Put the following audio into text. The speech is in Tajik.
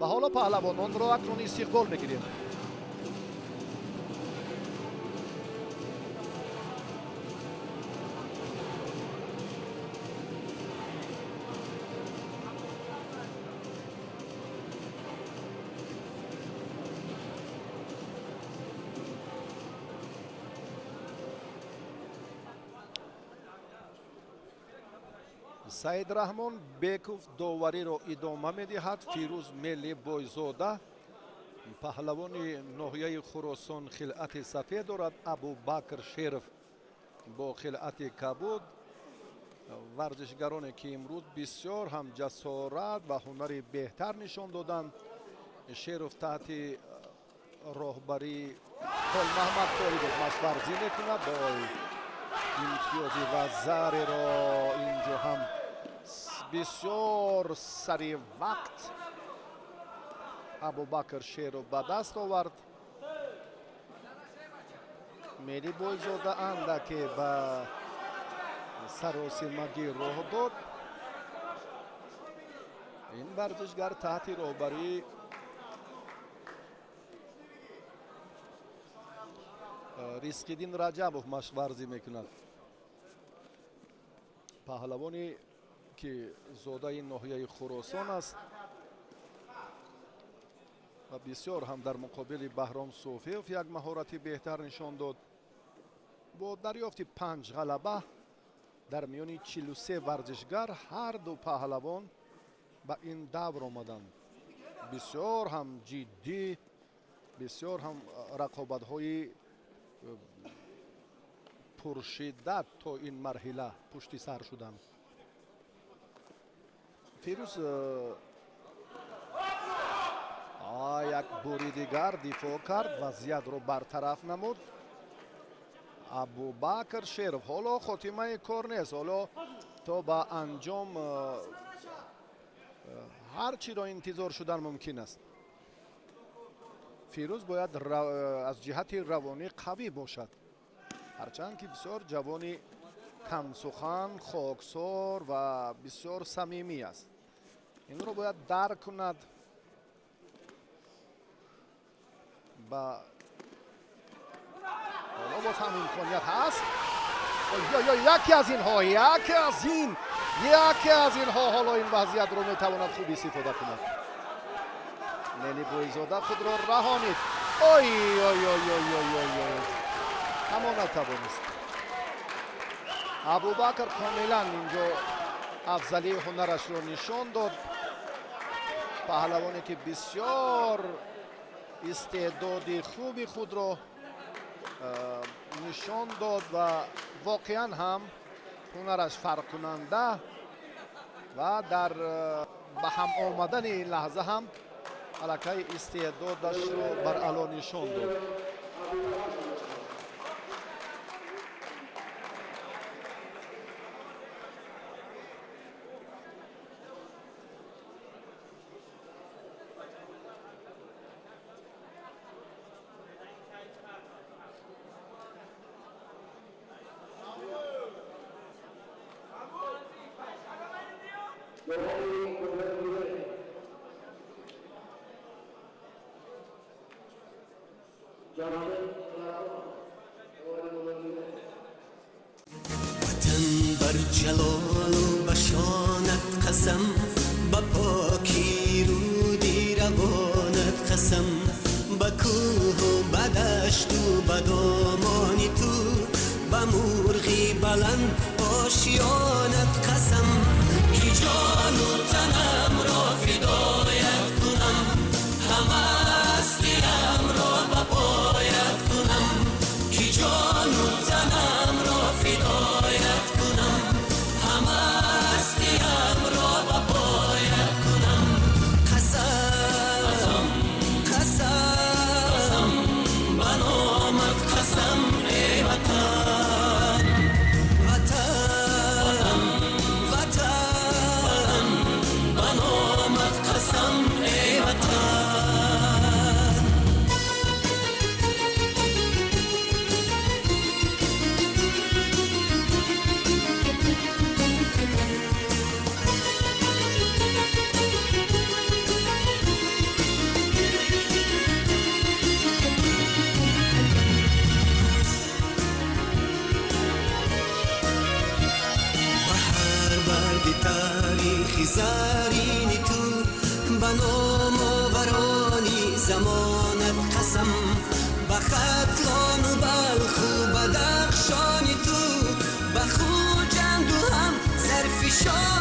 Ва ҳоло паҳлавононро акнун истиқбол мекунем. Саидраҳмон Беков довариро идома медиҳад. Фирӯз Мелибойзода, паҳлавони ноҳияи Хуросон, хилъати сафед дорад. Абубакр Шеров бо хилъати кабуд. Варзишгароне ки имрӯз бисёр ҳам ҷасорат ва ҳунари беҳтар нишон доданд. Шеров таҳти роҳбарии Холмаҳмад Толибов машварзӣ мекунад. Бо имтиёзи вазареро инҷо ҳам бисёр сари вақт Абубакр Шеров ба даст овард. Мелибойзода андаке ба саросимагӣ роҳ дод. Ин варзишгар таҳти роҳбарии Ризқиддин Раҷабов машварзӣ мекунад. Паҳлавоне ки зодаи ноҳияи Хуросон аст ва бисёр ҳам дар муқобили Баҳром Суфиев як маҳорати беҳтар нишон дод. Бо дарёфти 5 ғалаба дар миёни 43 варзишгар ҳар ду паҳлавон ба ин давр омаданд. Бисёр ҳам ҷиддӣ, бисёр ҳам рақобатҳои пуршиддат то ин марҳила пушти сар шуданд. Фирӯз як бори дигар дифоъ кард, вазъиятро бартараф намуд. Абубакр Шеров ҳоло хотимаи кор нест, ҳоло то ба анҷом ҳар чиро интизор шудан мумкин аст. Фирӯз бояд аз ҷиҳати равонӣ қавӣ бошад, ҳарчанд ки бисёр ҷавони камсухан, хоксор ва бисёр самимӣ аст. Инро бояд дарк кунад. Ба ҳоло боз ҳам имконият ҳаст. Яке аз инҳо, яке аз ин, яке аз инҳо ҳоло ин вазъиятро метавонад хуб истифода кунад. Мелибойзода худро раҳонид. Ой ой ой ой ой ой ой, аммо натавонист. Абубакр комилан инҷо афзалии ҳунарашро нишон дод. Паҳлавоне ки бисёр истеъдоди хуби худро нишон дод ва воқеан ҳам ҳунараш фарқкунанда ва дар ба ҳам омадани ин лаҳза ҳам аллакай истеъдодашро баръало нишон дод. وطن بر جلال و بشانت قسم، به پاکی رودی روانت قسم، به کوه و به دشت و به دامان تو، به مرغی بلند آشیانت قسم، که جان و تنم را فدایت کنم، همه هستیم را به پایت کنم، که جان و تنم را فدایت کنم، همه هستیم را به پایت کنم. قسم قسم به نامت قسم ای وطن، وطن وطن به نامت قسم. Зарини ту, ба номоварони замонат қасам, ба Хатлону Балху Бадахшони ту, ба Хуҷанду ҳам Зарфишони.